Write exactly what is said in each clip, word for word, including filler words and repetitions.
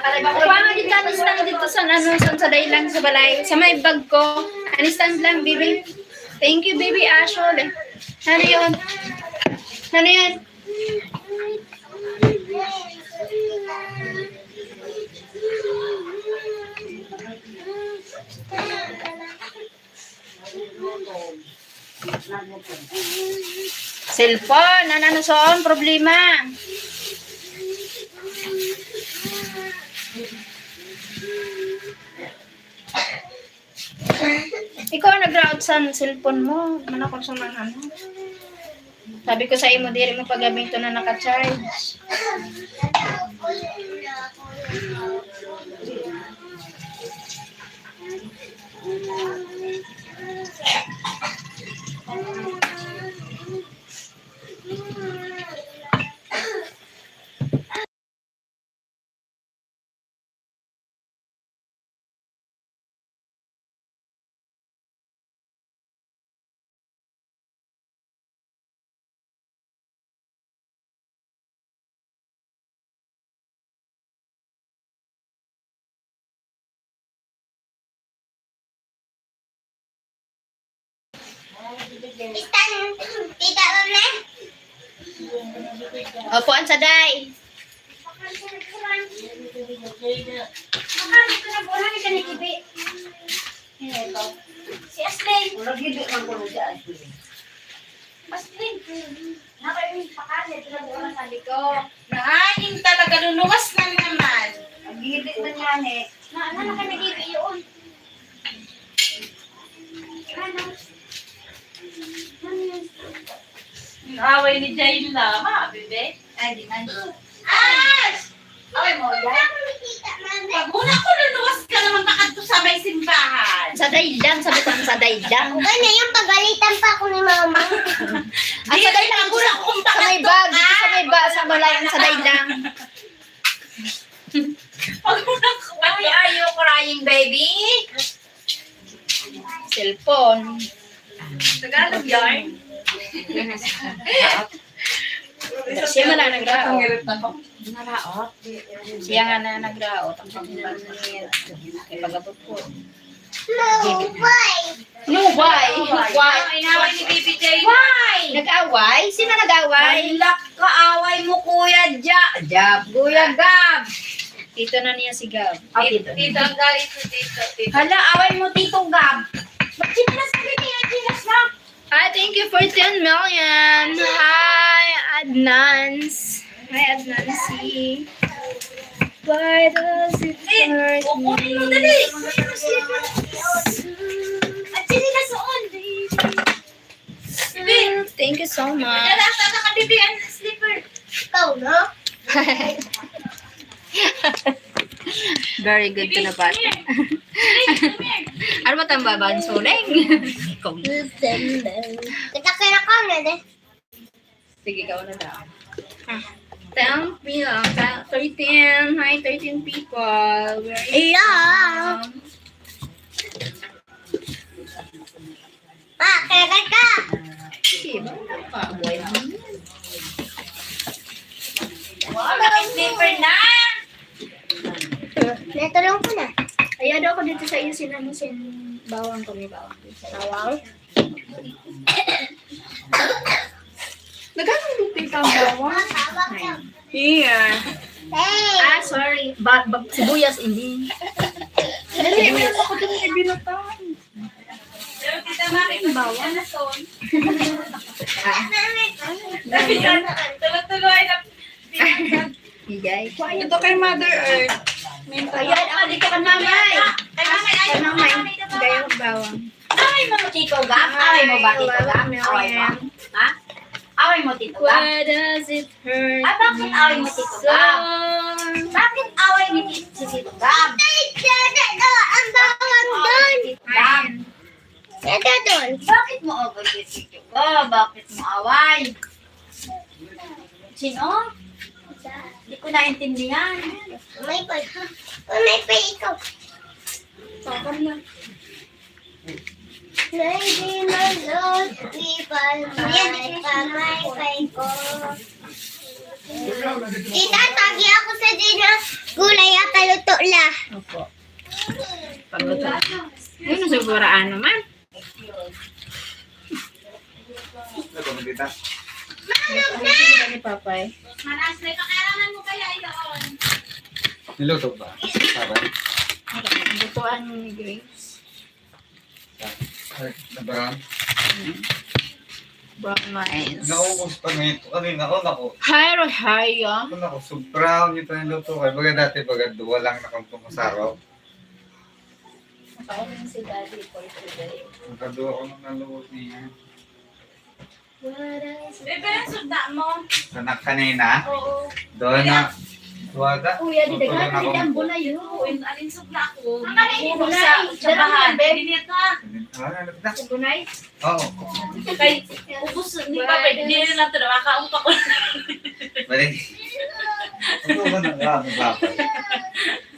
Kuha nga dito, an stand dito sa, ano, sa, sa dailan sa balay. Sa may bag ko. An stand lang, baby. Thank you, baby Ashol. Ano yun? Ano yan? Cellphone, ano, ano son, problema? Ikaw ang nagraot sa cellphone mo. Manakot sa mga ano. Sabi ko sa imo, diri mo pagamiton na naka-charge. Tita Rone? Opo, an saday. Si Ashley. Ashley. Nakain yung pakanya, pinag-uulasan ko. Naaning talaga, luluwas na naman. Ang gigit na niya, eh. Na, na, naka-, nag-iiyon. Ano? Ano yun? Ang away ni Jayla, ma, bebe. Ay, di man. Ah! Away mo, yan? Pag una ko, luluwas ka naman makadto sa may simbahan. Saday lang, sabi ko, an saday lang. Okay na yan, pagalitan pa ako ni mama. An saday lang, sa may bag, dito sa may ba, sa balay, an saday lang. Pag una ko, why are you crying, baby? Cellphone. Tagalog yarn. Siya man ang nagraot. Naraot. Siya nga na nagraot. Ang pag-, kay pag-abot ko. No way! Why? Inaway ni Baby Jay. Why? Nag-away? Sino nag-away? Malak ka, away mo, Kuya Ja-, Jab. Kuya Gab. Tito na niya si Gab. Ah, tito. Tito, ang galit ko dito. Tito. Hala, away mo, Tito Gab. Ba't sinasabi niya, Gilas na? Ah, thank you for ten million. Hi, Adnans. Hi, Adnansi. Why does it hurt me? Kukunin mo, dali. Kunin mo, slippers. At sinilas on. Thank you so much. Dala, sana ka, bibi, ang slipper. Ikaw, no? Very good to the bata. Ano ba tamba ba ang suling? Kung Kita kira ko na de. Sige, ikaw na daw. Ah, ten, ah, thirteen. Hi, thirteen people. Where is Hello. Pa, kaya ka. Sige, ba? Pa, buhay naman yan. Wow, naka-slipper na! Natulong ko na. Ay, ano ako dito sa iyo, sila mo sin bawang ko, may bawang dito sa iyo. Bawang? Nagkano ang tita ang bawang? Here. Hey! Ah, sorry. Ba, ba, sibuyas, hindi. Dali, meron ako dun kay Binatang. Pero tita Mari, bawang na son. Tuloy-tuloy na. Igay. Ito kay Mother Earth. Ayan, ako dito kay Mamay. Kay Mamay, ay, Kay Mamay. Kay Mamay, bawang. Away mo, Tito Gab? Away mo ba, Tito Gab? Away mo? Ha? Away mo, Tito Gab? Why does it hurt Ah, bakit away mo, Tito Gab? Bakit away ni Tito, si Tito Gab? Ang bawang doon. Tito Gab. Ito doon. Bakit mo away kay Tito Gab? Bakit mo away? Sino? Hindi ko naintindihan. May pa. May pa ikaw. Bakit na? Lady Malone, ipalmay, pamay, pay ko. Tita, tagi ako sa Gina. Gulay at talot Opo. Pagluto. Yun, siguraan naman. Ito, magkita. Ano ni Papay? Niluto ba? Sabay? Lutuan ni Grace. Ay, na brown. Brown rice. Naubos pa nito. Kanina ko, naku. Haro haya. Ako, naku, sobrang ito yung luto. Kaya baga dati, baga duwa lang nakampung sa araw. Nakain si Daddy for today. Nakaduwa ko ng naluwas niya. Bebe, ang sugda mo. Sa na kanina? Oo. Doon na. Wala. Kuya, di Tutulog dagan, ako. Di ang bunay yun. Uy, alin sugda ako? Ang alin Puro bunay? Sa, sa Dala bahan. Mo, Ben. Hindi ka. Ano, ano, ano? Ang bunay? Oo. Kay, ubos ni Papa, hindi rin lang ito, nakakaumpa ko. Balik. Ito ba na nga, ang Papa?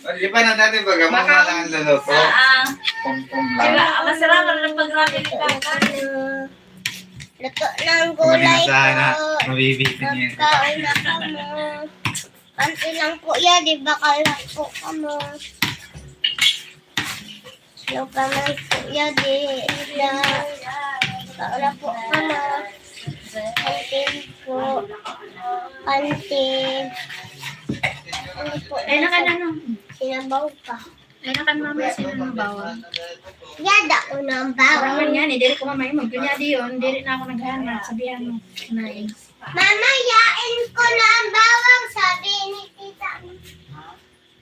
Di ba na dati, baga mo Baka na lang ang luluto? Ah, ah. Pum-pum lang. Diba, masarap ang paglaban ni Papa. Luto ng gulay po. Sana, mabibitin niya. Magkaon na kamo. Panty lang po yan, di ba? Kala po kamo. Yung kamay po yan, di isda. Kaon na po kamo. Panty po. Panty. Ano po? Ay, naka-, ano? Sinabaw pa. Ay, nakan mama, sino nang bawang? Yada ko ng bawang. Bawang yan, eh. Diri ko mamay mo. Kunya di yun, diri na ako naghanap. Sabihan mo, Nay. Mama, yain ko na ang bawang, sabi ni tita.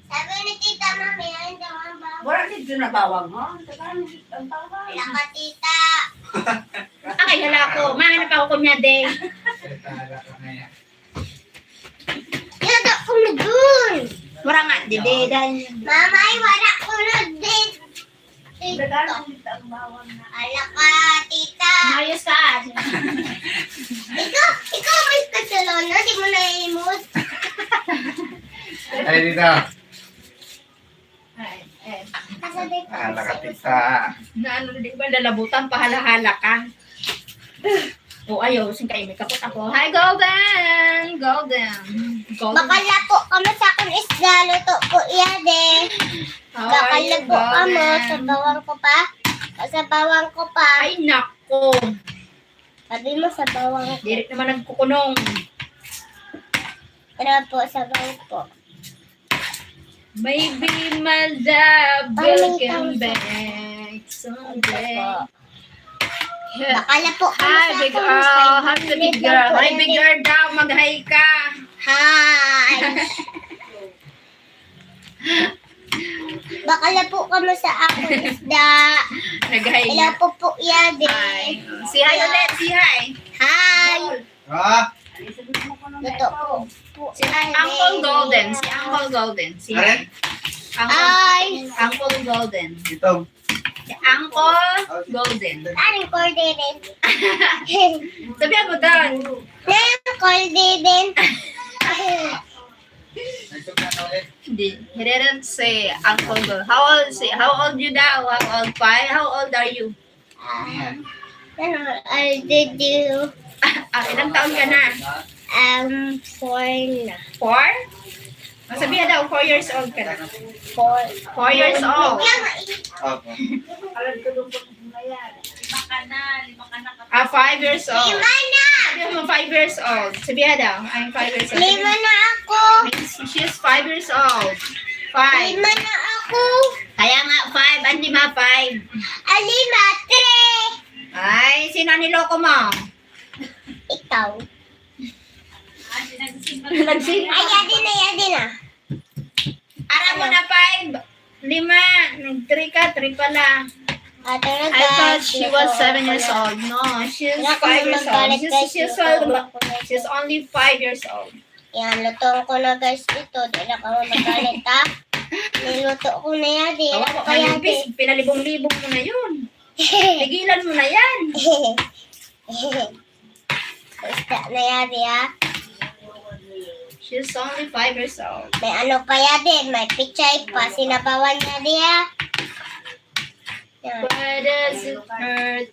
Sabi ni tita, mama, yain daw ang bawang. Wala ni dyan na bawang, ha? Ang tagal mo, ang bawang. Wala ka, tita. Ay, hala ko. Mahanap ako kunya, day. Yada ko na dun. Wala nga, dede, dahil Mama, ay wala ko na dun. Ala ka, tita. Mayos ka. Ikaw, ikaw may pantalon na, di mo naiimot. Ay, tita. Ay, eh. Ala ka, tita. Na ano, di ba, lalabutan, pahala-hala ka. O, ayaw, sing kayo, may kapot ako. Hi, Golden! Golden! Golden! Bakala po kamo sa akong isda, luto po yan eh. How are you, Golden? Bakala po kamo, sabawan ko pa. Sabawan ko pa. Ay, nako! Sabi mo, sabawan ko. Diri naman nagkukunong. Ano po, sabaw po. Maybe my love will come back someday. Bakala po kamo sa akong isda. Hi, big girl. Hi, big girl daw. Mag-hi ka. Hi. Bakala po kamo sa akong isda. Nag-hi na. Hello po po, Yadi. Hi. Say hi ulit. Say hi. Hi. Ha? Luto po. Si Uncle Golden. Si Uncle Golden. Si Uncle, Uncle Golden. Ito. Si Uncle Golden. Aling Golden. Sabihan mo doon. Uncle Golden. Hindi. He didn't say Uncle Golden. How old is he? How old you daw? How old? Five? How old are you? Ah, ano, I did you? Ah, ilang taon ka na? Um, four na. Four? Masabihan daw, four years old ka na. Four. Four years old. Opo. Ah, five years old. Lima na! Sabihan mo, five years old. Sabihan daw, I'm five years old. Lima na ako. She's five years old. Five. Lima na ako. Kaya nga, five. Ang lima, five. Ang lima, three. Ay, sino ang niloko mo? Ikaw. Nagsin- Ay, yadi na, yadi na. Aram mo na, five. Lima. Nag-three ka, three pala. Ate na, I thought guys, she was seven years old. No, she's five years old. She's, she's, she's only five years old. Yan, lutoon ko na, guys, ito. Di na kamo magalit, ha? Niluto ko na yan, eh. Tawa ko kayo, Pis. Pinalibong-libong mo na yun. Pigilan mo na yan. Isda na yan, eh, ha? She's only five years old. May ano pa yan, eh. May pichay pa. Sinabawan niya, di, ha? Yan. Why does it hurt?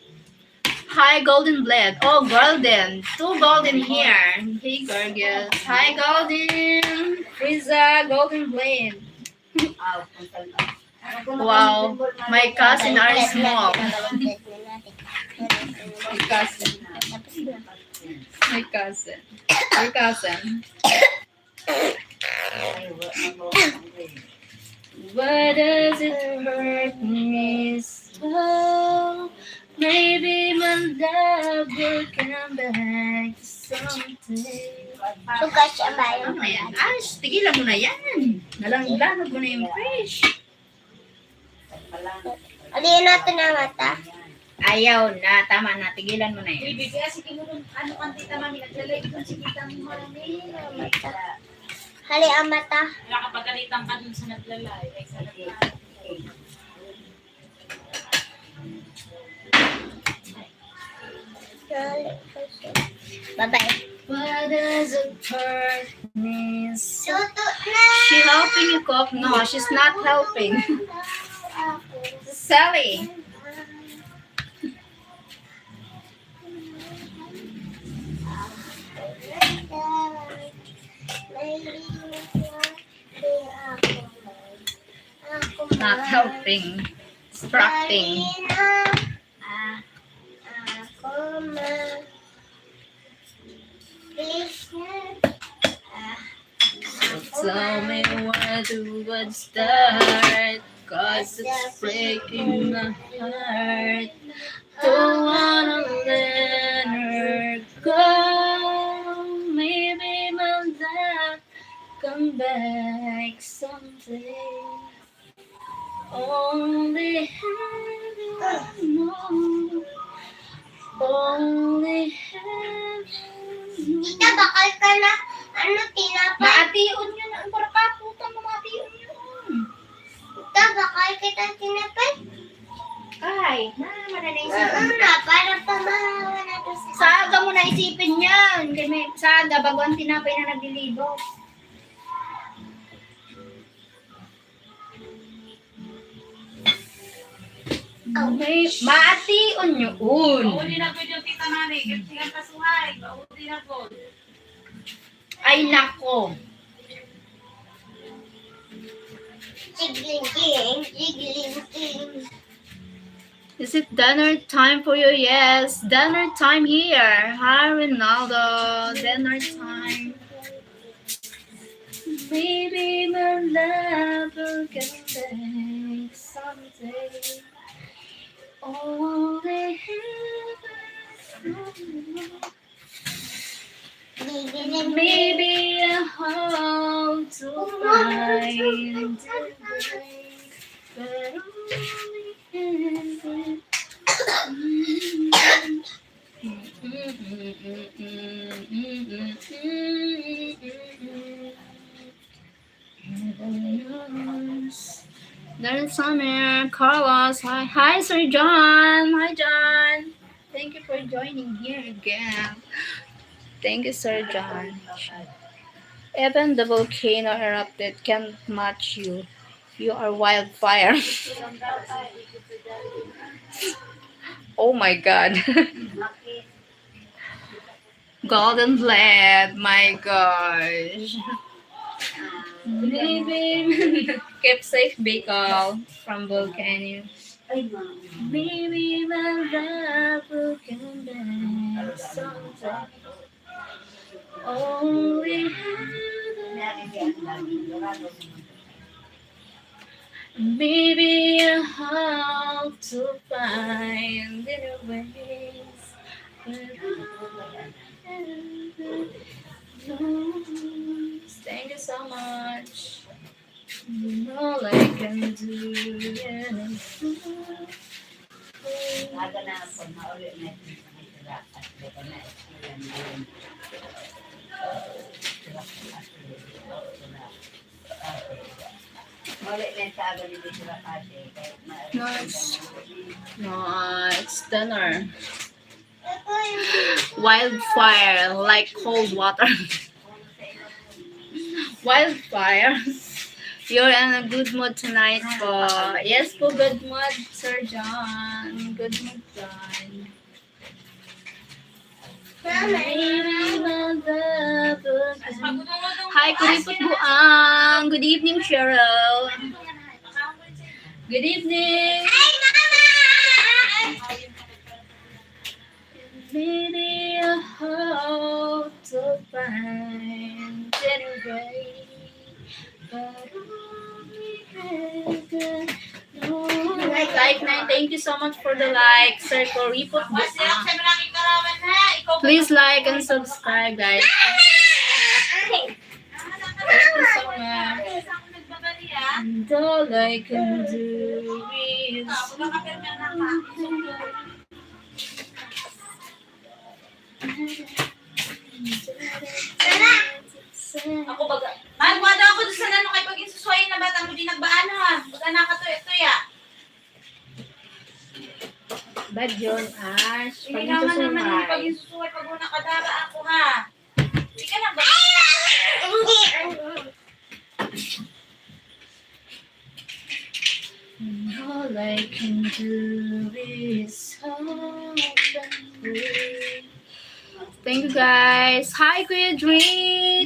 Hi, Golden Blade. Oh, Golden. Two Golden here. Hey, Gorgeous. Hi, Golden. Frieza, Golden Blade. Wow, my cousin are small. My cousin. My cousin. Your cousin. Why does it hurt me so? Maybe my love will come back someday. Suga siya ba yun? Ano yan? Ash, tigilan mo na yan. Nalanod mo na yung fish. Aliin natin ang mata. Ayaw na, tama na. Tigilan mo na yan. Baby, kaya sige mo dun, ano kang tita mami, naglalay dun si tita mo mami. Mata. Hali ang mata. Nakapagalitan ka dun sa naglalay. Ay, sa naglalay. Bye-bye. Why does it hurt me so? Luto na! She helping you cook? No, she's not helping. Sally. Not helping. Distracting. Ah, ako ma. Please na. Ah, ako Tell ma. Me where to start, 'cause it's breaking my heart. Don't wanna let her go. Maybe my love come back someday. Only heaven knows. Only heaven knows. Tita, bakal ka na, ano, tinapay? Maation yun. Ang parang kaputan mo, maation yun. Tita, bakal kita tinapay? Ay, na, madali sa Ano na, para pamahawa na to sa Sa aga mo na isipin yan. Kaya may, sa aga, bago ang tinapay na nagliligo. May, maation yun. Mauli na po yung tita Mami. Gantihan pa suhay. Mauli na po. Ay, nako. Sigling-king, sigling-king. Is it dinner time for you? Yes, dinner time here. Hi, Ronaldo. Dinner time. Maybe my love will come back someday. Only heaven knows. Maybe a hole to find in the rain, but only heaven. There's Summer, Carlos. Hi, hi, Sir John. Hi, John. Thank you for joining here again. Thank you, Sir John. Even the volcano erupted can't match you. You are wildfire. Oh my God. Golden blade, my gosh. Maybe keep safe, Bicol, from volcano. Maybe my love will come back someday. Only heaven knows. Maybe a hole to find in your ways. But only heaven knows. Thank you so much. And all I can do is Aga na po, mauli na yung mga sila at baka na sila na yun. Mauli na yung sa aga ni Bisra Pate, kahit ma- No, it's, no, it's dinner. Wildfire, like cold water. Wildfire. You're in a good mood tonight po. Yes po, good mood, Sir John. Good mood, John. Hi, Kuripot Buang. Good evening, Cheryl. Good evening. Maybe I hope to find anyway, but only heaven knows. Like, like, nine. Thank you so much for the like, Sir Kuripot Buang. Please like and subscribe, guys. Thank you so much. And all I can do is Ako baga. Mahal mo daw ako doon sa ano kay pag-insusuwayin na bata mo, di nagbaan, ha? Baga nakatuya-tuya. Bad yun, Ash. Pag-insusuway. Hindi naman naman yung pag-insusuway pag una kadara ako, ha? Hindi ka na ba? And all I can do is hope and pray. Thank you, guys. Hi, Kuya Dre.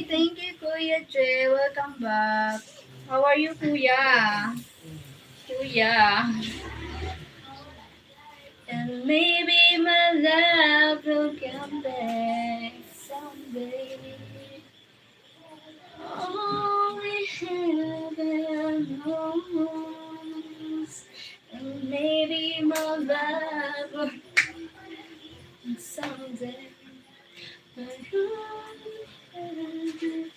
Thank you, Kuya Dre. Welcome back. How are you, Kuya? Kuya. And maybe my love will come back someday. Only heaven knows. And maybe my love will someday. But only heaven knows.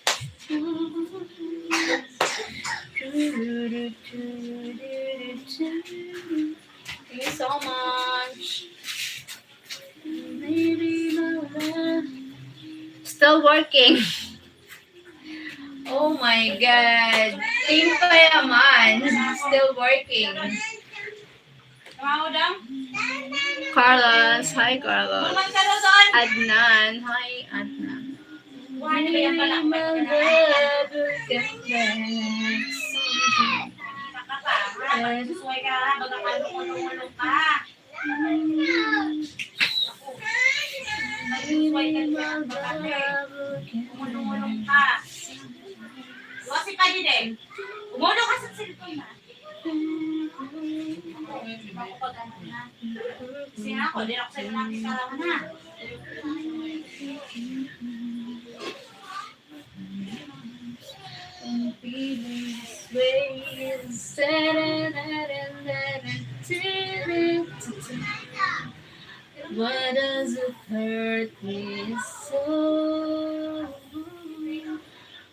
Thank you so much. Maybe my love. Still working. Oh my God. Team Payaman. Still working. Carlos. Hi, Carlos. Adnan. Hi, Adnan. Maybe my love will come back someday. Kasi pa din eh. Umulo ka sa cellphone na. Kasi nga ako, di ako sa'yo nakikalaman na. Why does it hurt me so?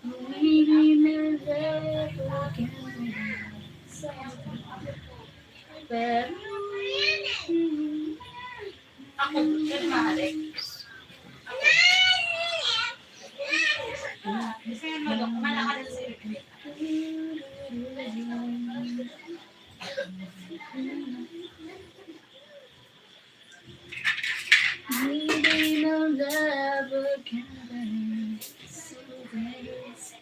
Maybe my love will come back someday. Pero ako, pero mahalik. Ako. Kasi ano, malakad sa Maybe my love will come back some days.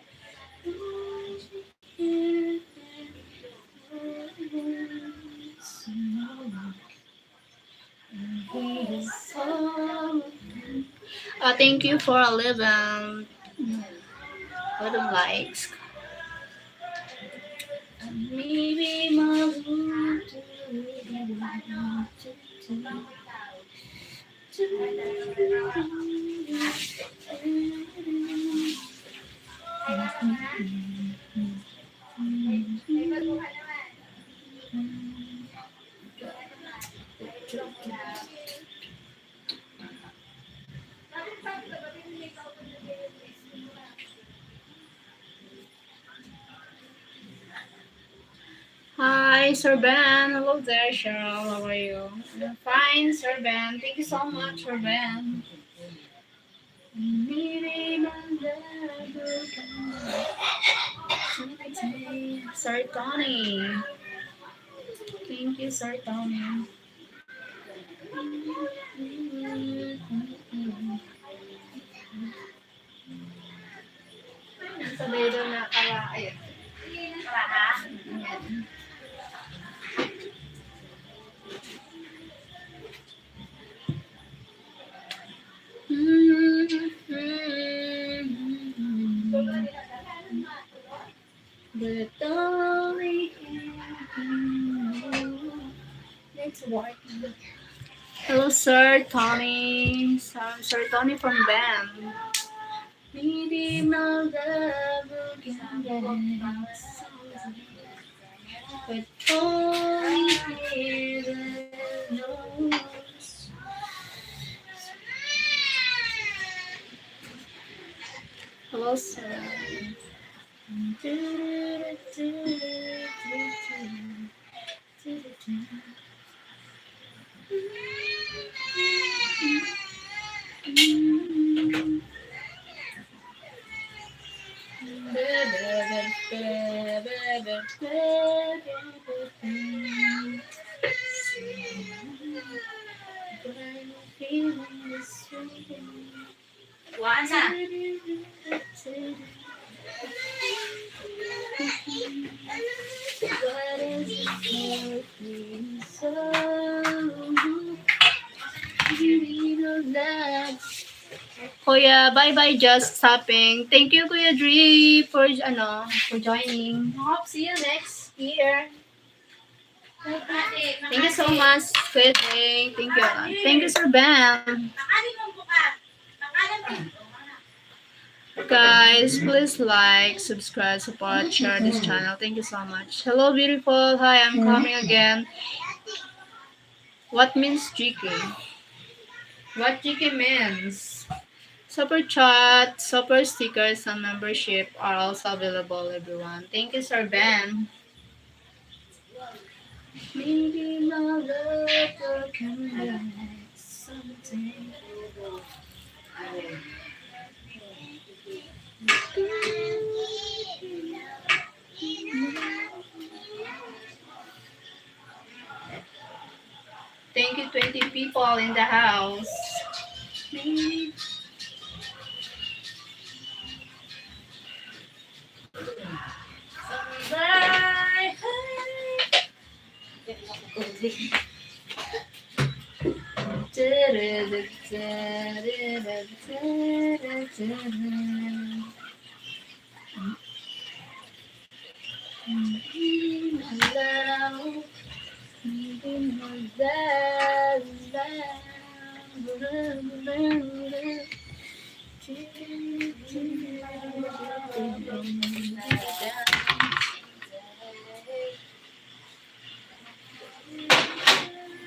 Uh, thank you for eleven, eleven likes. Maybe my Hi, Sir Ben. Hello there, Cheryl. How are you? I'm fine, Sir Ben. Thank you so much, Sir Ben. Maybe my love will come back someday. Sir Tony. Thank you, Sir Tony. Ang sabi daw na kala, ayun. Kala ka? Mm. Hello, Sir Tony. Sir, Sir Tony from Ben. Maybe my love will come back someday, but only heaven knows. Hello, sir. Kuhaan sa. Kuya, bye-bye, just stopping. Thank you, Kuya Dre, for, ano, for joining. Hope see you next year. Thank you so much, Kuya Dre. Thank you. Thank you, Sir Ben. Guys, please like, subscribe, support, share this channel. Thank you so much. Hello, beautiful. Hi, I'm coming again. What means G K? What G K means? Super chat, super stickers, and membership are also available, everyone. Thank you, Sir Ben. Maybe my love will come back someday. Thank you, twenty people in the house.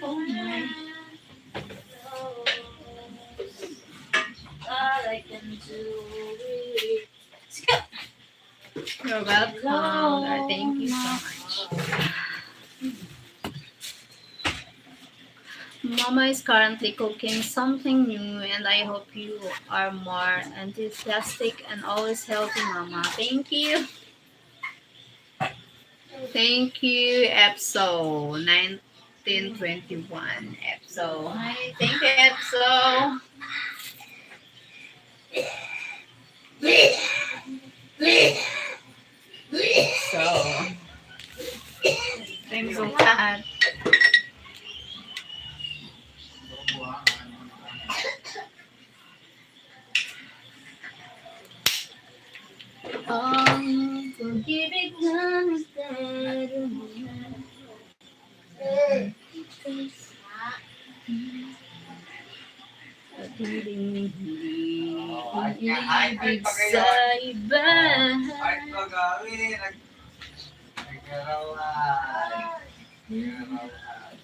Oh my. All I can do is You're welcome. Thank you so much. Mama is currently cooking something new, and I hope you are more enthusiastic and always healthy, Mama. Thank you. Thank you, Epso. Nineteen twenty-one, Epso. Hi, thank you, Epso. So, thanks a lot. Ang pag-ibig na nagdarumuna. At hindi, hindi ang ibig sa iba.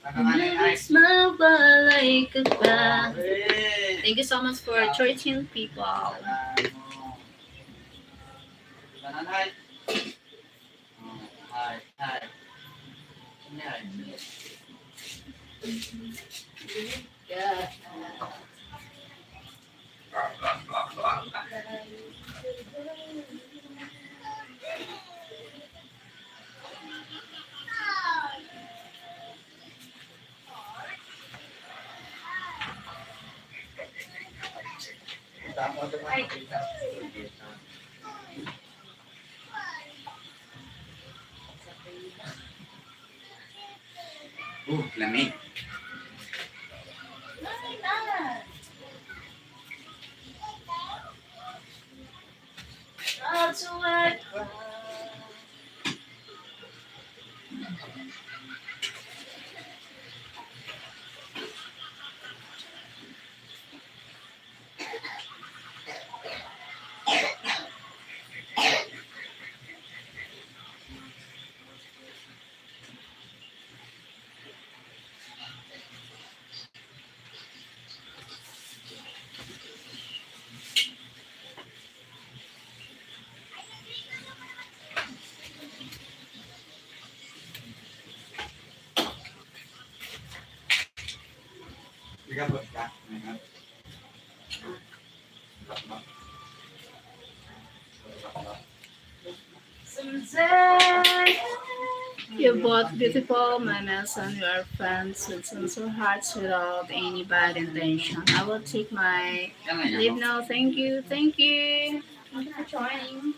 Nagmamabalay ka pa. Thank you so much for thirteen people. Hi, hi. Hi. Yeah. Oh, lamig. You both beautiful, my Nelson. We are friends with sincere hearts without any bad intention. I will take my leave now. Thank you. Thank you. Thank you for joining.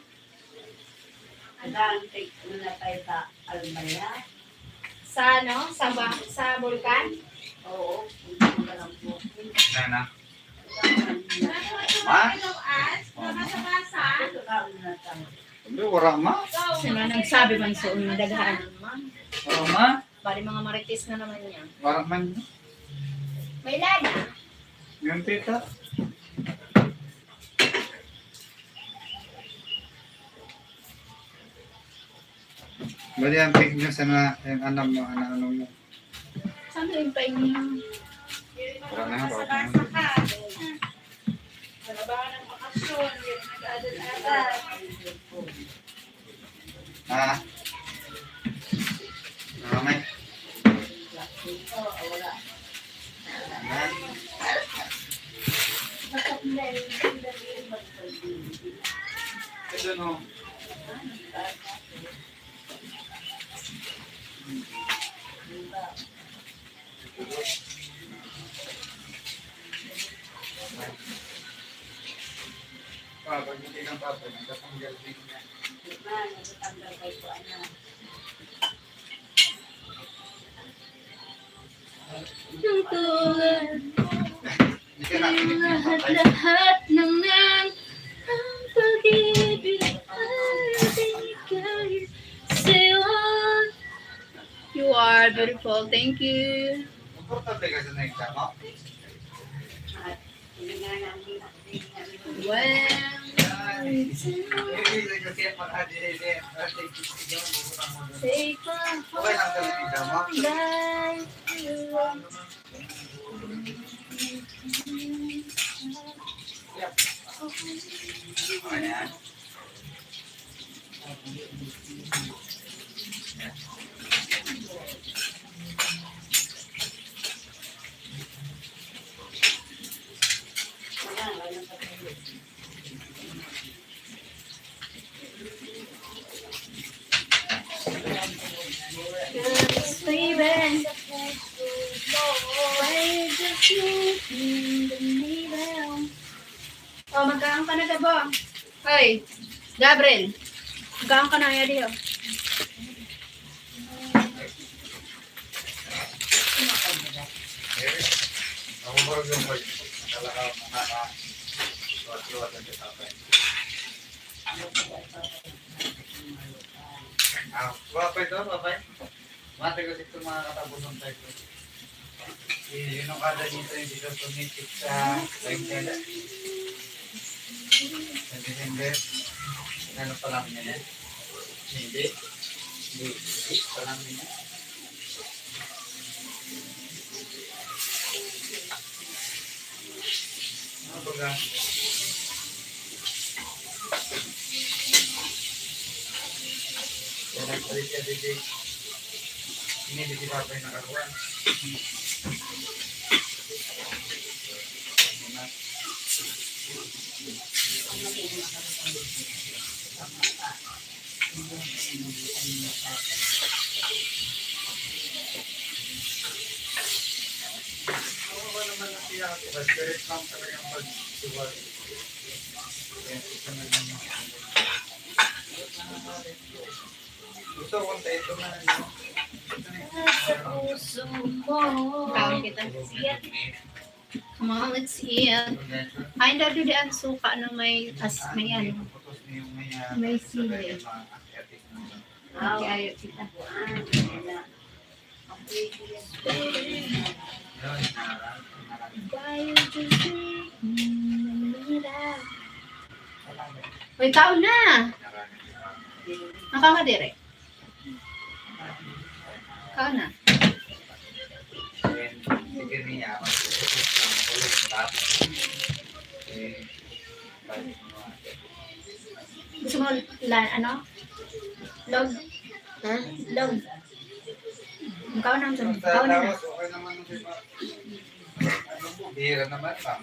Ang daan, take mo na tayo sa Albaya. Sa ano? Sa ba-, sa Bulkan? Oo, punta ko na lang po. Sana. Ma? Hindi, wala, ma. Sila nagsabi man sa una, daghan, ma. Oo, ma. Bali, mga marites na naman niya. Wala man. May lana. Yung tita. Bali, ang pick nyo sana, yung anak mo, anak, ano mo. Saan yung pain niyo? Wala na, wala na. Trabaho ng bakasyon, yung nag-adal-adal. Ha? Ano, may? Ito, no? Ah, pag hindi ng papa, nagtatanggal din niya. Di ba? Nagtatanggal kayo po, ano? Ang tulad ng lahat-lahat ng nang ang pag-ibig ay bigay sa'yo. You are beautiful. Thank you. Komportable ka sa nagtama? Well, take a home life. Yes, baby. Why don't you in the middle? Oh, magkaon ka na, Gabo. Hoy, Gabriel. Magkaon ka na, yari, oh. Ako ba yung pag-, talaga, mga ka-, suwat-suwat ang tatapay. Ah, wapay to, wapay. Mati ko dito, mga katabusong tayo. Yun, yung kada dito yung dito tumitik sa Bengkala. Sa December, ano pa lang niya yan? Hindi. Hindi. Hindi pa lang niya. Ano ba ka? Kaya nagpalit ka, Didi. Ini, Didi, Papay, nakakuha. Oo, naman na siya. Spirit lang talagang pagsuwal. Gusto ko sa ito na, ano? Sa puso mo. Tawag kita. Siya. Come on, let's eat. Ay, dado di ang suka na may as-, may ano, may sili. Mag-ayo kita. Uy, kaon na! Nakakadiri. Kaon na. Gusto mo la, ano? Log? Ha? Log. Kaon na, kaon na. Bira naman, ma'am.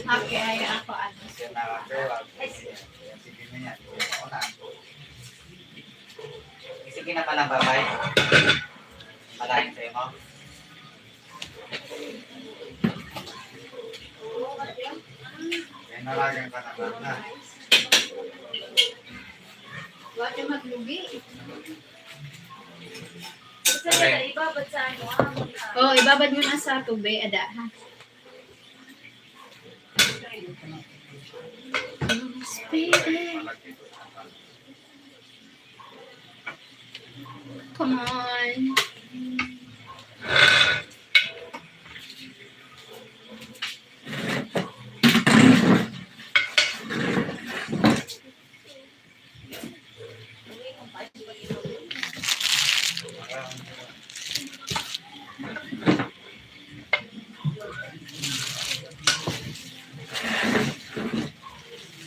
Okay, ay ako, ano. Sige na yan. Sige na pala, babay. Malain sa'yo mo. Kaya nalagan ka naman na. Huwag ka maglugi. Gusto niya na ibabad sa ano, ah, mga Oh, ibabad mo na sa tubig, ada, ha? Spirit. Come on.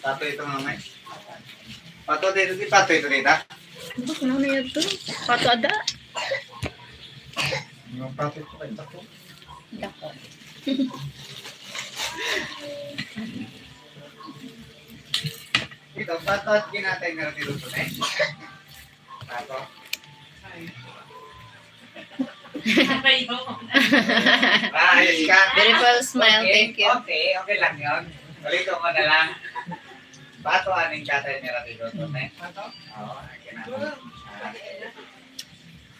Pato ito, mamay. Pato dito, di pato ito, tita? Bak, ano yun to? Pato ada? Yung pato ito, kaya ko. Dako. Ito, pato at ginatay na rin ito, eh. Pato. Ay, oo. Ah, ayos ka. Beautiful smile, Okay, thank you. Okay, okay lang yun. Ulitin ko na lang. Pato, aning katay ni Rapido to, ne? Pato? Oo, akin na. Ah.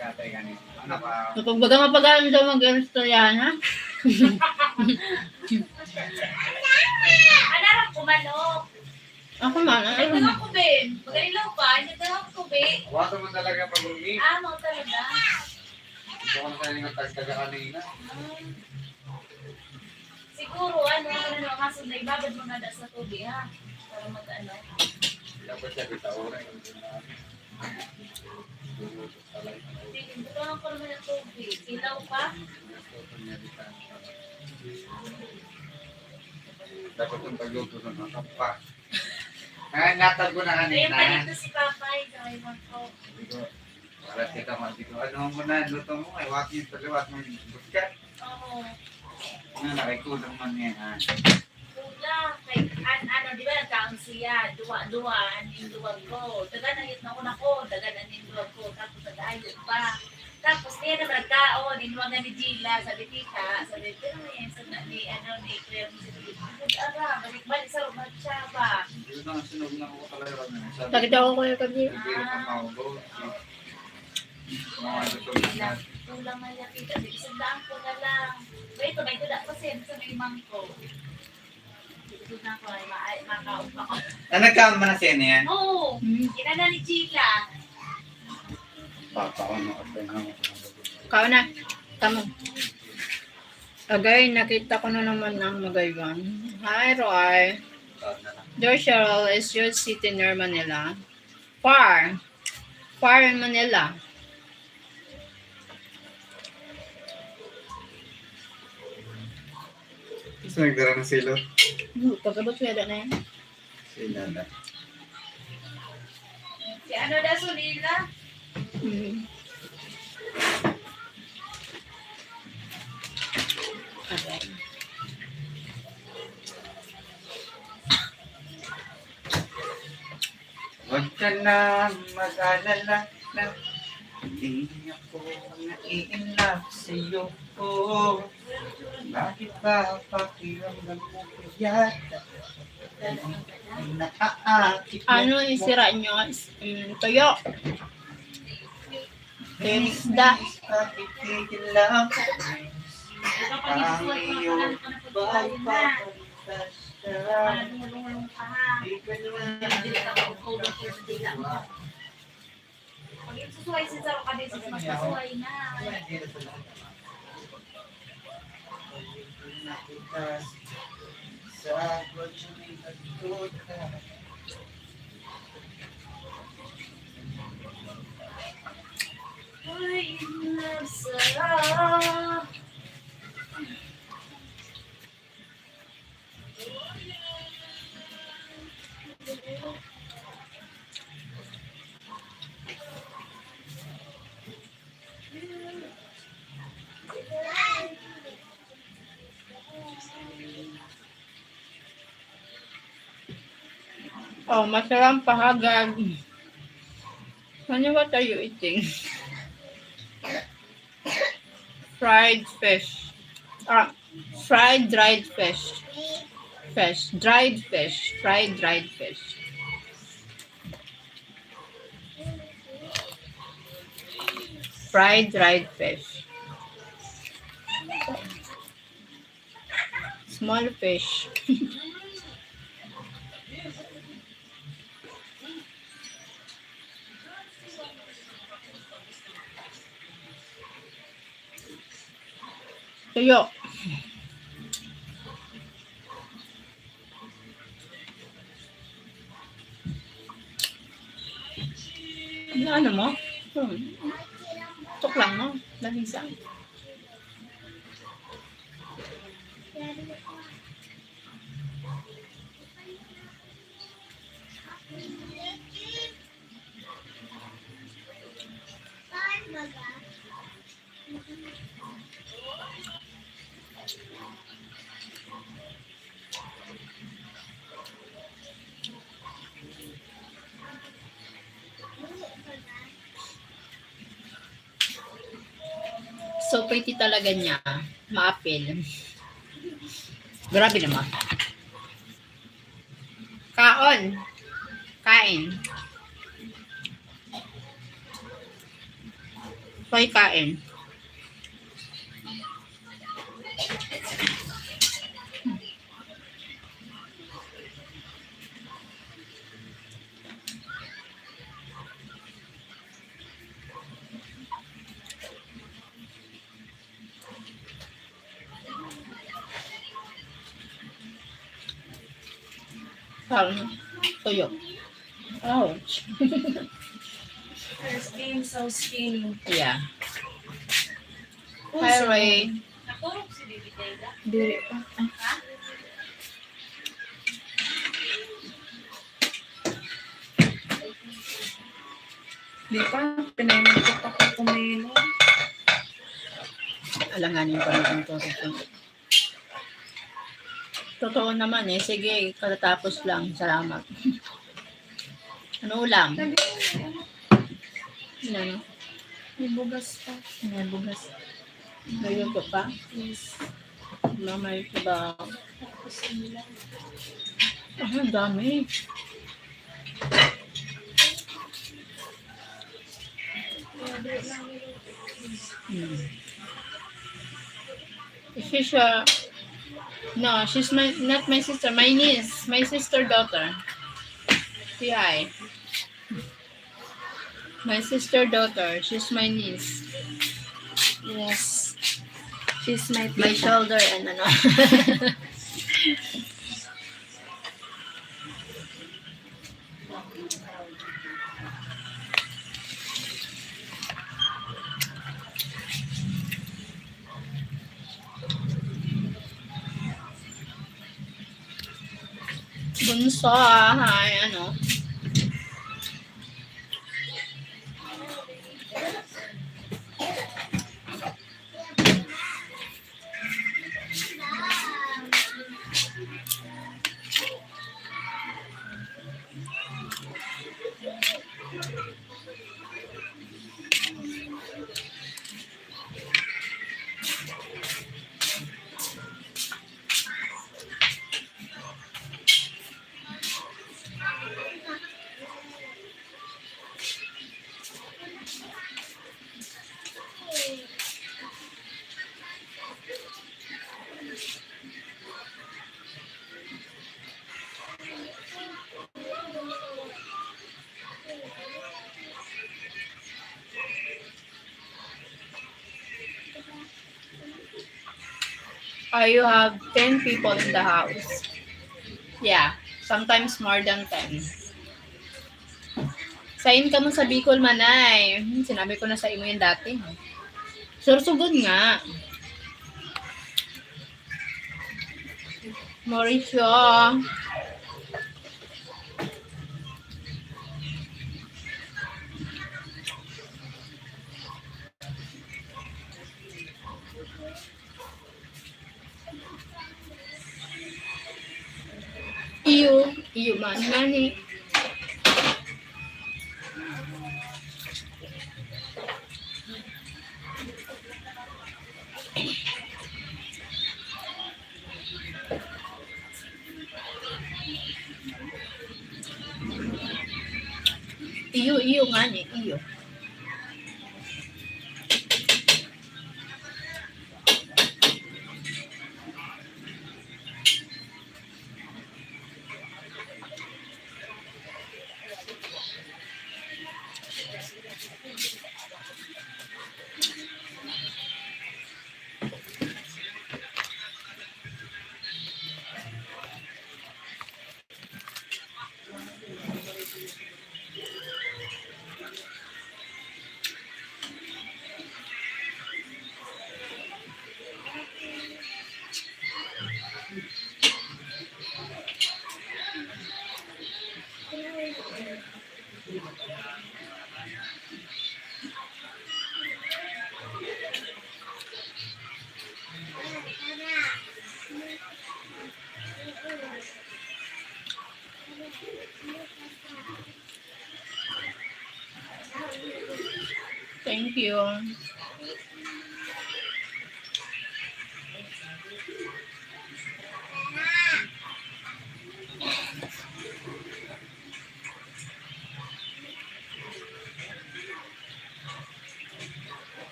Katay gani. Ano pa? Kapag baga mapagaan daw mag-istoryahan, ha? Ano lang kumanok? Ako man, ano? Ay, taga ko, Ben. Magalilaw pa. Ay, taga ko, Ben. Hawakan mo talaga pag-uwi. Ah, mga talaga. Gusto ko na tayo ng tagtaga kanina. Ah. Siguro, ano, ano, ang aso na ibabad mo na sa tubig, ha? Para mag-ano. Dapat siya bitaw na yung Hindi, butangan ko naman ng tubig. Ilaw pa? Dapat yung pagluto ng mga pa. Ah, natag ko na Ayun kanina. pa dito si Papa, eh, sa may bangko. Sabi ko, para kita mo, sabi ko, "Ano mo na, luto mo, ay, wakit yung taliwat mo, buskat." Oo. Ano, nakikulang man yan, ha? Kulang. Kay, an-, ano, di ba, nagkaon siya, duwa-duwa, an yung duwag ko. Dagan ang itna ko na ko, dagan ang yung duwag ko, tapos nag-ayo pa. Tapos, niya naman nagkaon, inuwagan ni Gila, sabi, "Tita," sabi, "Pero may yan sa na, ni, ano, ni Kuya Jose, ara, balik-balik sa rumah siya ba?" Yun ang sinubukan ko talaga, ano, sabi Nakita ko, Kuya Gabriel. Hindi ko maubo. Mga gusto mo na. Kulang na niya, tita. Sige, sundaan ko na lang. Wait, may kuda pa siya sa may mangko. Sige, sundaan ko, ay, ma-, ay, makaon pa ko. Ah, nagkaon mo na siya niyan? Oo. Hmm. Inana ni Gila. Papa, ano ka pa yun? Kaon na. Tamo. Agay, nakita ko na naman ang Magaywan. Hi, Roy. Kaon na lang. Dear Cheryl, is your city near Manila? Far. Far in Manila. Gusto nagdara ng silot? Hmm, pagkabot ko yata na yan. Sila na. Si ano daw, Sunila? Hmm. Okay. Huwag ka na mag-alala na hindi ako nai-inlove sa'yo. Bakit ba pakiramdam mo kaya naaakit mo? Ano yung sira nyo? Mm, tuyo. Tuyo ng isda. Bakit tigil lang? Kapag isusulat mo na lang ito na pagkain na. Para lumulong-lulong ka, ha? Dili ka mag-cover sa dila mo. Pag isusuway sa sarong ka beses, magpasuway na. Ay, love, sarap. Oh, masarap pahagad. Honey, what are you eating? Fried fish. Ah, fried dried fish. Fish. Dried fish. Fried dried fish. Fried dried fish. Small fish. Tuyo. Ano, ano mo? Hmm. Tok lang, no? Lalisa. So pretty talaga niya. Maapil. Grabe naman. Kaon. Kain. Hoy, kain. Parang tuyo. Ouch. First game, so skinny. Yeah. Hi, Ray. Natulog si Baby Tega? Diri pa. Ha? Di pa, pinahimog ko pa kung kumilo. Alanganin pa naman to. Totoo naman eh. Sige, katatapos lang. Salamat. Ano ulam? Ano? May bugas pa. May bugas. May luto pa? Yes. Mamay sabaw. Tapos yun lang. Ah, ang dami. Hmm. She's, uh, no, she's my, not my sister, my niece, my sister daughter. T I. My sister daughter, she's my niece. Yes. She's my tita. My shoulder and ano. Bunso, ah, ay, ano. Or you have ten people in the house. Yeah, sometimes more than ten. Sain kamo sa Bicol, Manay? Hmm, sinabi ko na sa imo yan dati. Sorsogon nga. Mauricio. Iyo, iyo man ngani. Iyo, iyo ngani, iyo. Thank you.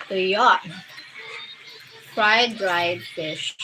Ito yun. Fried dried fish.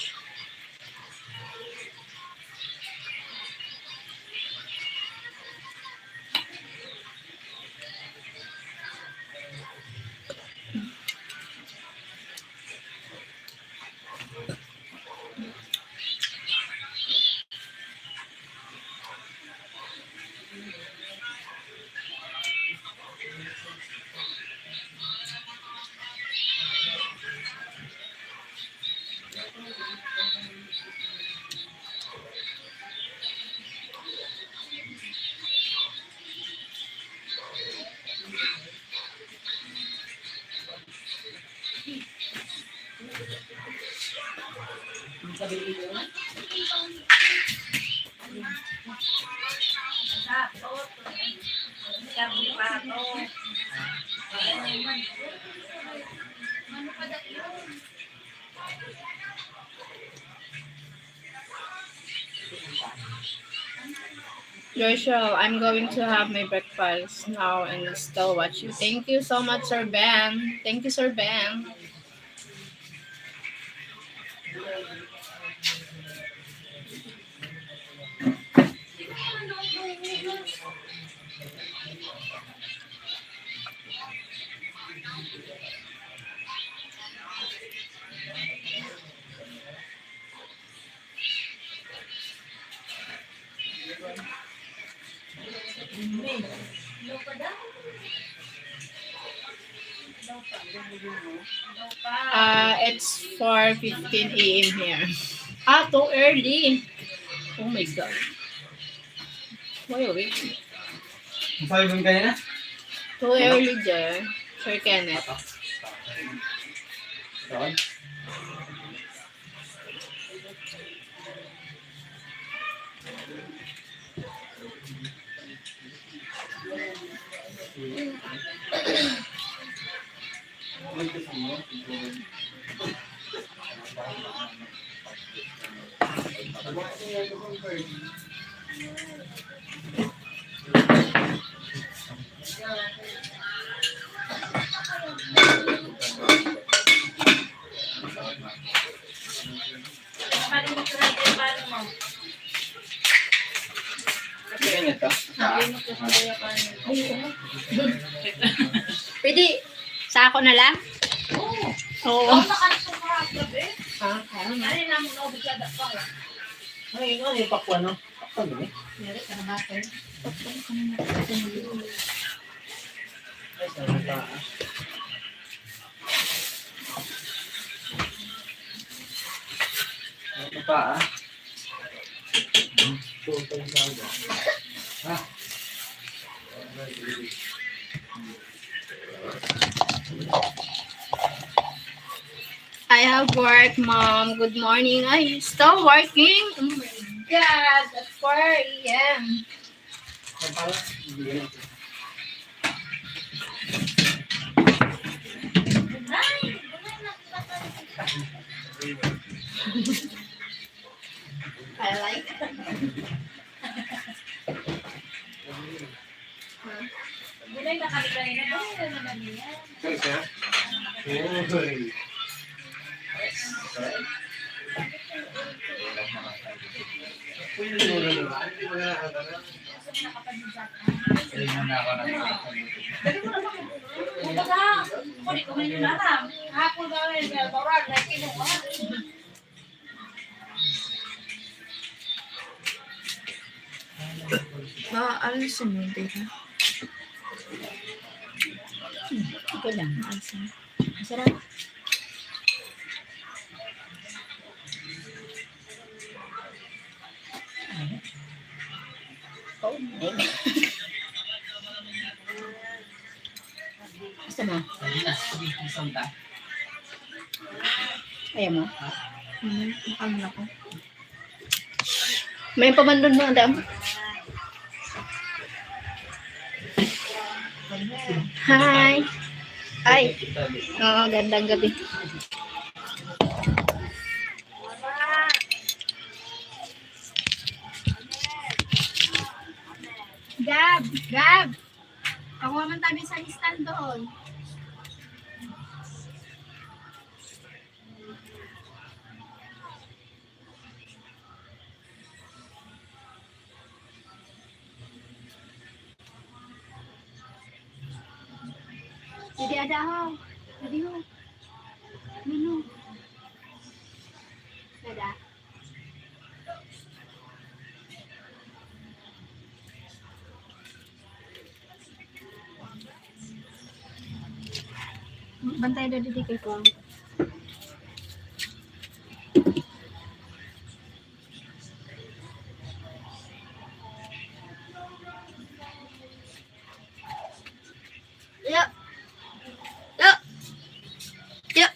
Joshua, I'm going to have my breakfast now and still watch you. Thank you so much, Sir Ben. Thank you, Sir Ben. Ah, it's four fifteen A M here. Ah, too early. Oh my God. Why are we? Ang sabi mo kanina? Too early, Jer. Sir Kenneth. Ito? Pwede, sa ako na lang? Oo. Oo. Ay, ano, ano yung pakwan, no? Pakwan, eh. Ay, sarap pa, ah. Ano pa, ah? I have work, Mom. Good morning. Ay, still working? Oh my God, at four a m. I like. Gulay na kami kanina. Gulay na naman niya. Saan siya? Uy. Uy, nagmura naman. Hindi mo na nakakala. Hindi mo na ako nakakala. Baga, ako di ko man yun alam. Hapon ba, may barang, may kinuha. Ah, ano sa mo, tita? Hmm, okay lang. Ayos lang. Masarap. Oh, my God. Gusto mo? Ayaw mo? Hmm, ang laki. May pamandon mo, Adam. Hi. Ay. Oo, gandang gabi. Gab, Gab. Pakuha man tayo sa stand doon. Didi ada ho. Didi ho. Nuno. Ada. Bantay na didi kay Kuwang. Yeah. Yeah. Yeah.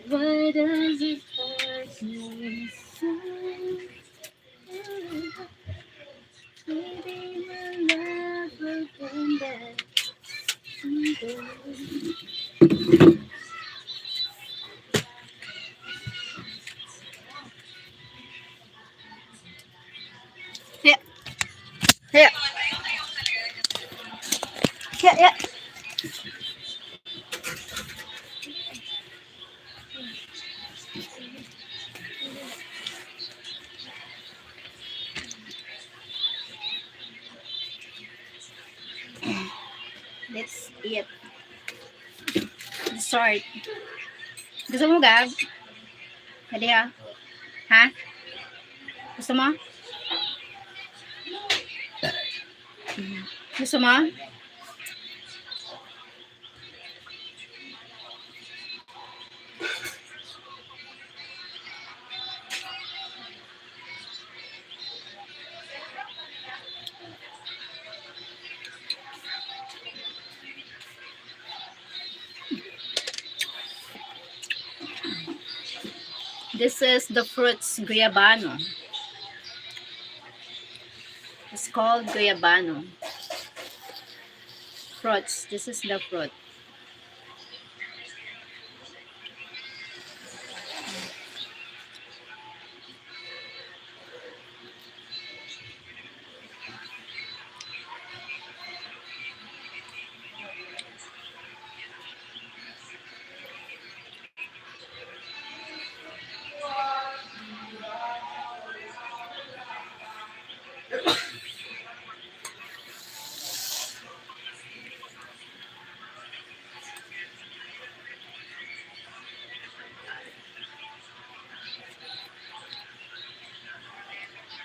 Why does it hurt me so? Maybe my love will come back someday. Hiya. Hiya. Hiya, hiya. That's it. Dessert. Gusto mo, Gab? Pwede, ha? Ha? Gusto mo? Gusto mo? This is the fruits, guyabano. It's called guyabano. Fruits. This is the fruit.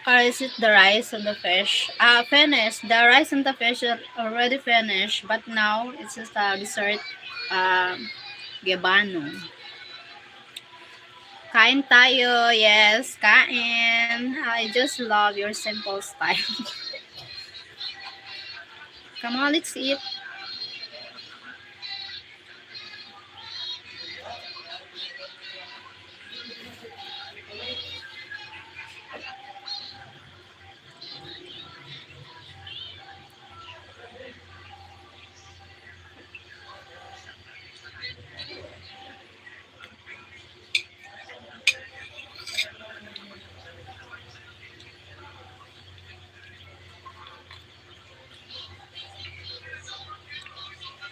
Or is it the rice and the fish? Ah, finished. The rice and the fish are already finished, but now it's just a dessert, uh, guyabano. Kain tayo. Yes, kain. I just love your simple style. Come on, let's eat.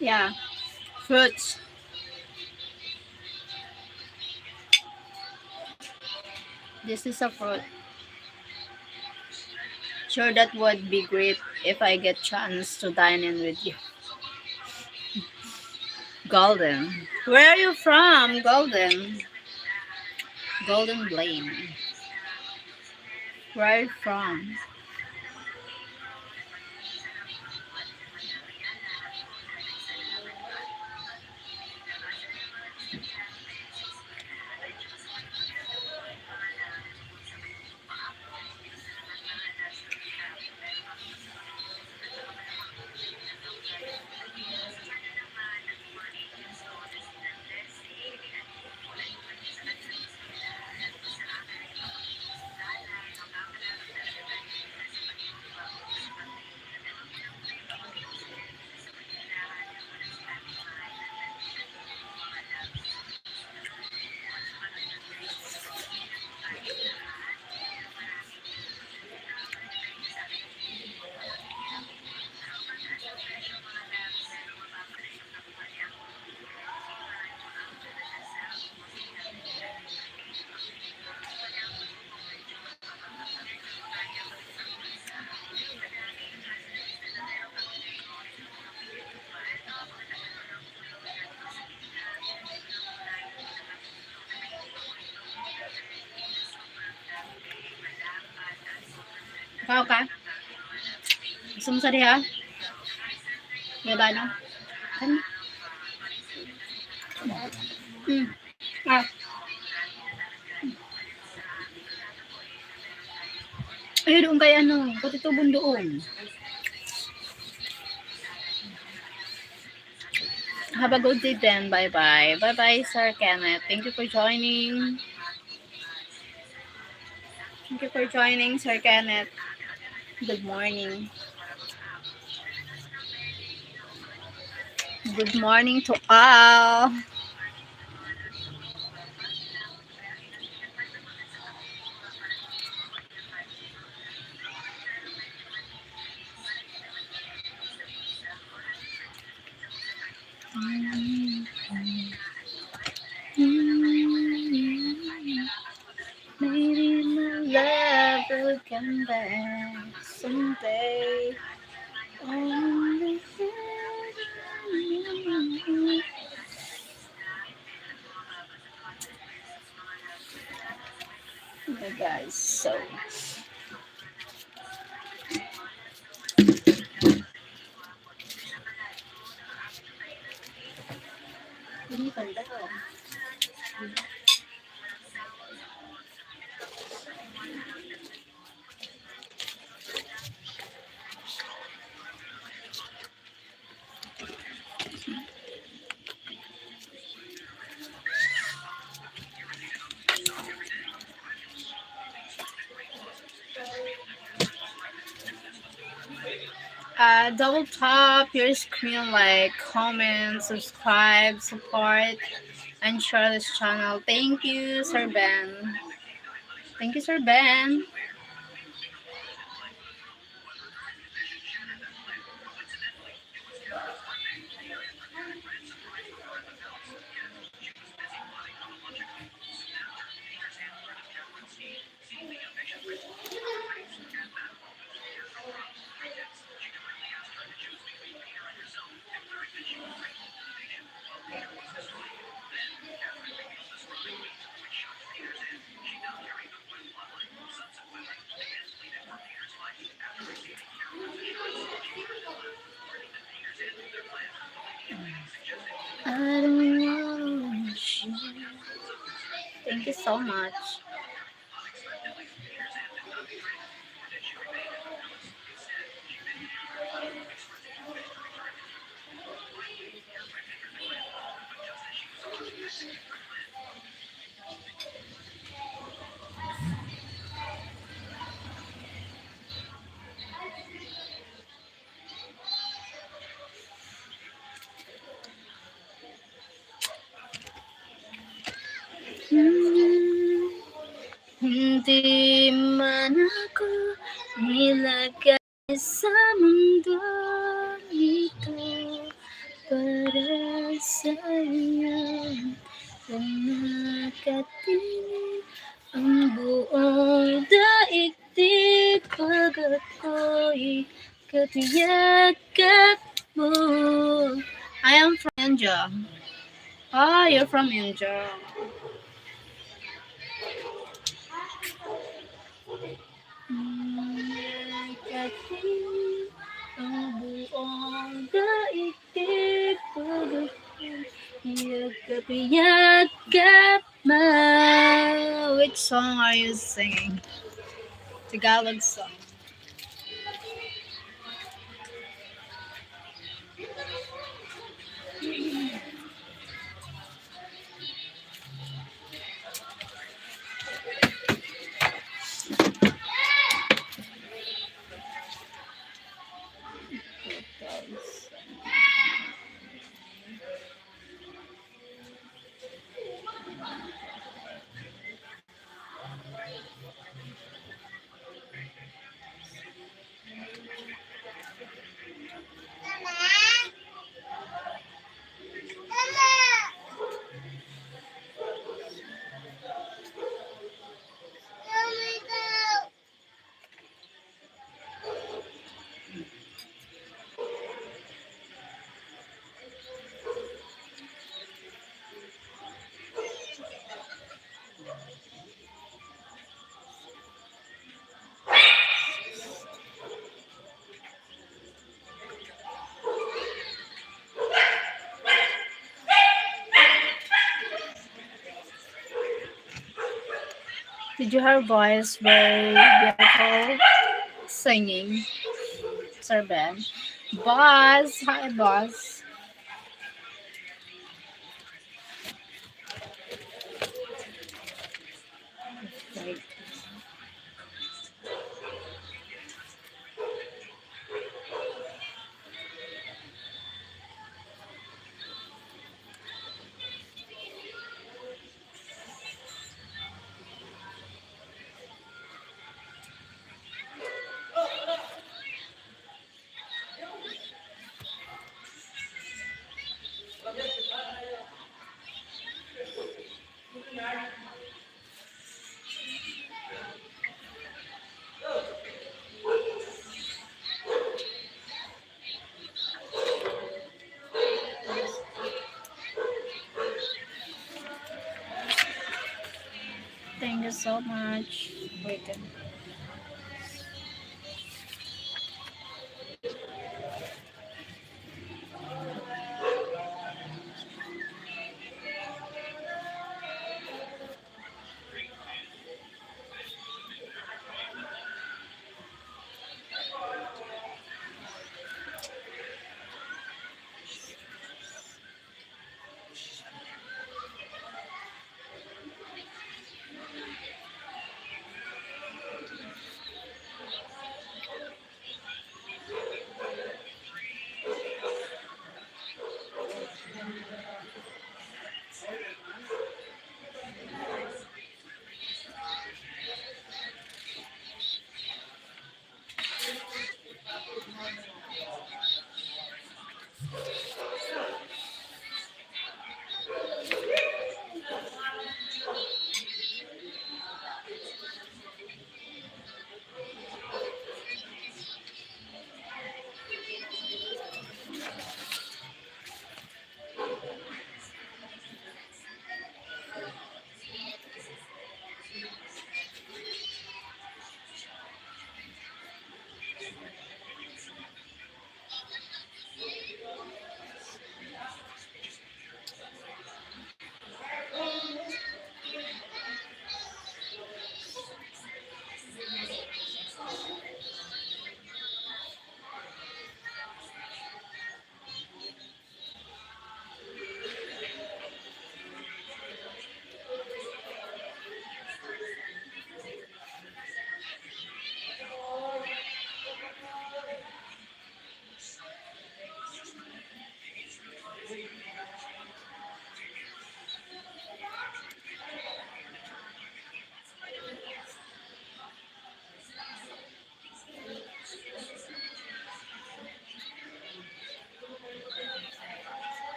Yeah, fruits. This is a fruit. Sure, that would be great if I get chance to dine in with you. Golden. Where are you from, Golden? Golden Blame. Where are you from? Ikaw ka? Gusto mo sa diha? May ba, no? Ano? Hmm. Ah. Ay, doon kay ano, pati tubon doon. Have a good day then. Bye-bye. Bye-bye, Sir Kenneth. Thank you for joining. Thank you for joining, Sir Kenneth. Good morning. Good morning to all. Maybe my love will come back someday. Only you. Guys, so. Ini pandang. Uh, double tap your screen, like, comment, subscribe, support, and share this channel. Thank you, Sir Ben. Thank you, Sir Ben. I don't want you. Thank you so much. Hmm, hindi man ako nilagay sa mundo nito para sa iyo. Kung nakatingin ang buong daigdig, pag ako'y kapiyakap mo. I am from India. Ah, you're from India. Nakatingin ang buong daigdig, pag ako'y kapiyakap mo. Which song are you singing? Tagalog song. Did you hear voice? Very beautiful singing, Sir Ben. Boss, hi, boss. Thank you so much. Wait.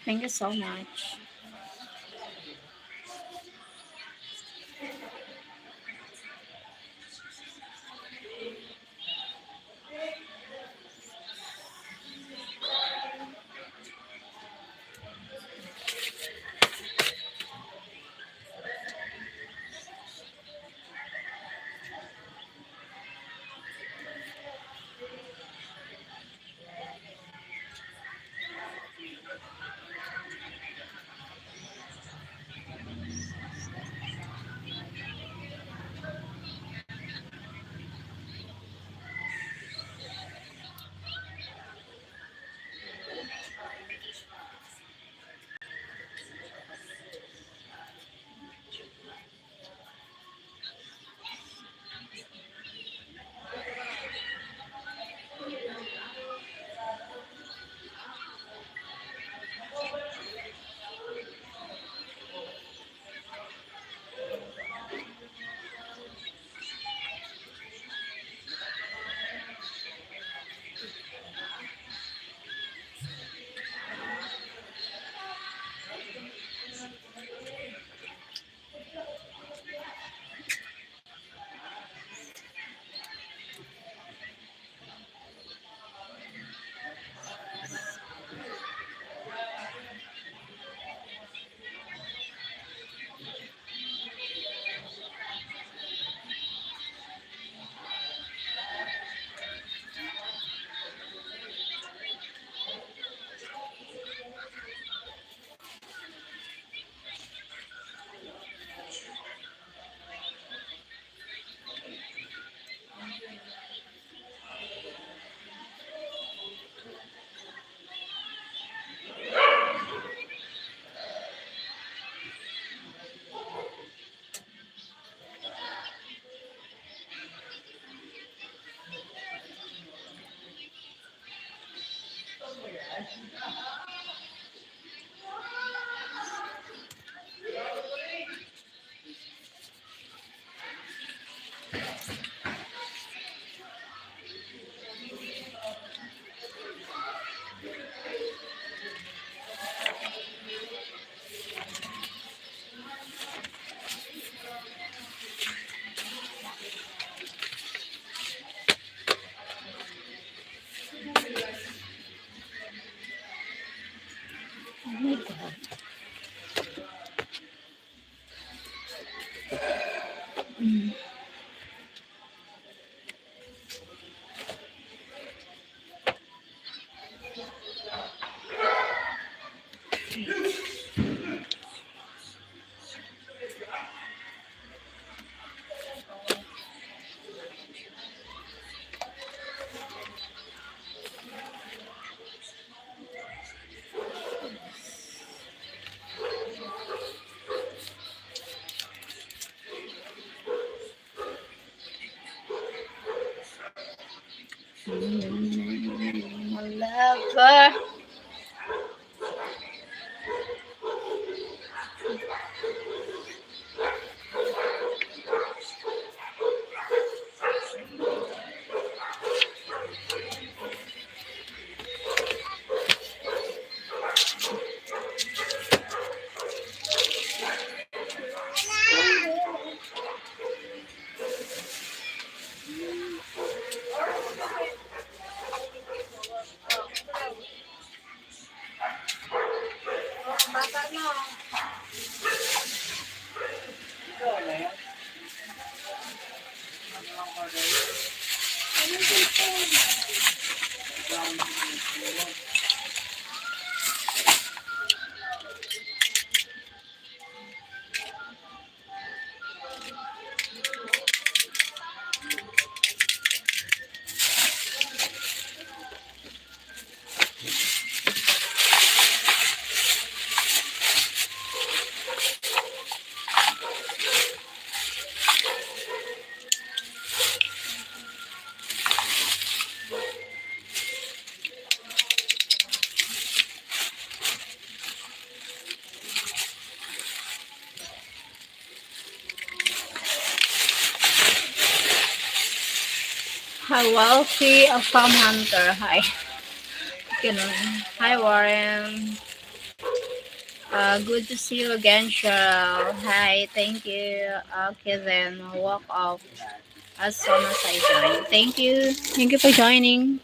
Thank you so much. Oh my God. Mm. Lover. Hi, Wealthy, a farm hunter. Hi. Ganun. Hi, Warren. Uh, good to see you again, Cheryl. Hi, thank you. Okay, then walk off as soon as I join. Thank you. Thank you for joining.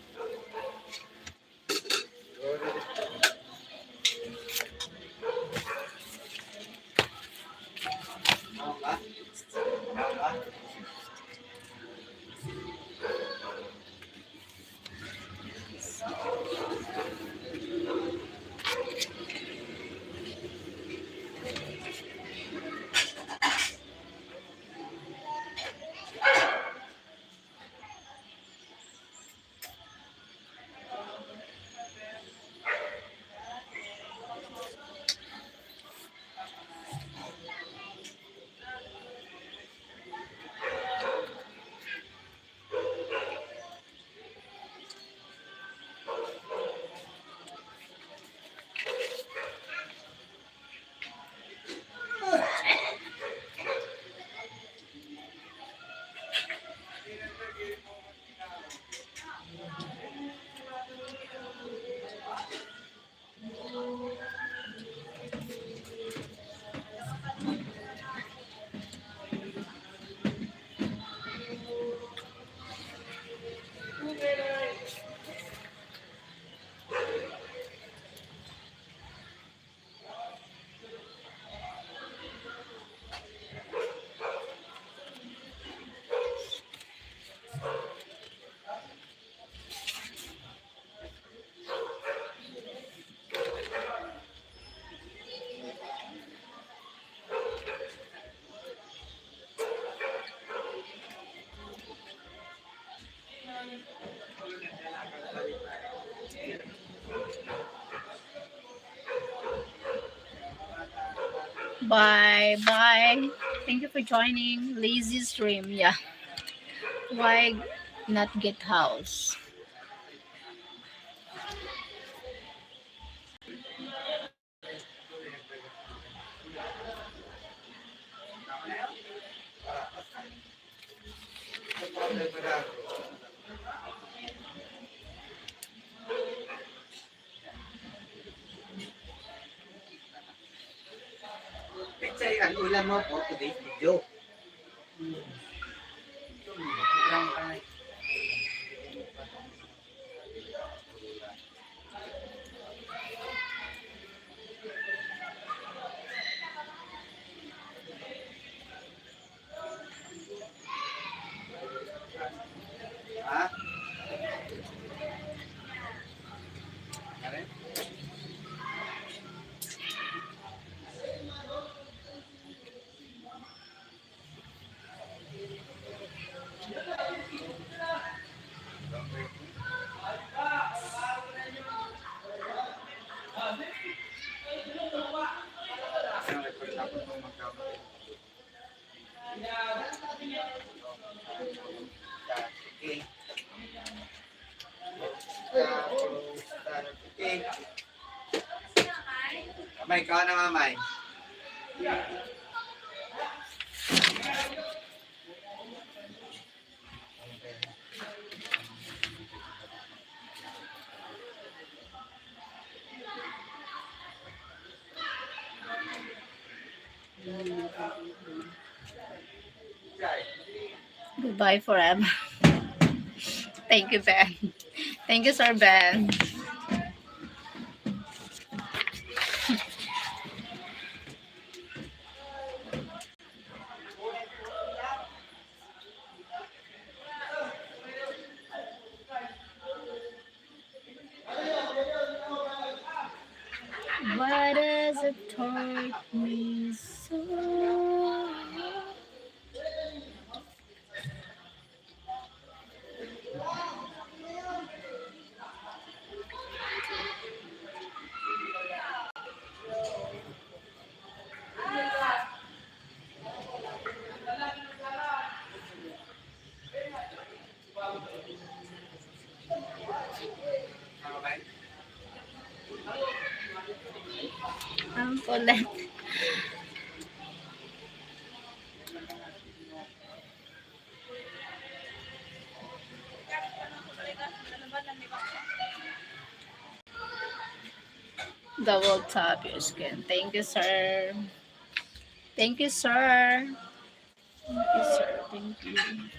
Bye bye. Thank you for joining Lazy Stream. Yeah. Why not get house? Pechay, ang ulam mo po, today's video. Hmm. Sobrang ay. Ha? Mamay, ikaw na, mamay. Goodbye forever. Thank you, Ben. Thank you, Sir Ben. Why does it hurt me so? Ang kulit. Double tap your screen. Thank you, sir. Thank you, sir. Thank you, sir. Thank you.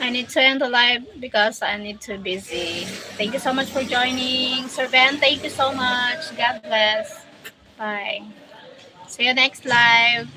I need to end the live because I need to busy. Thank you so much for joining. Sir Ben, thank you so much. God bless. Bye. See you next live.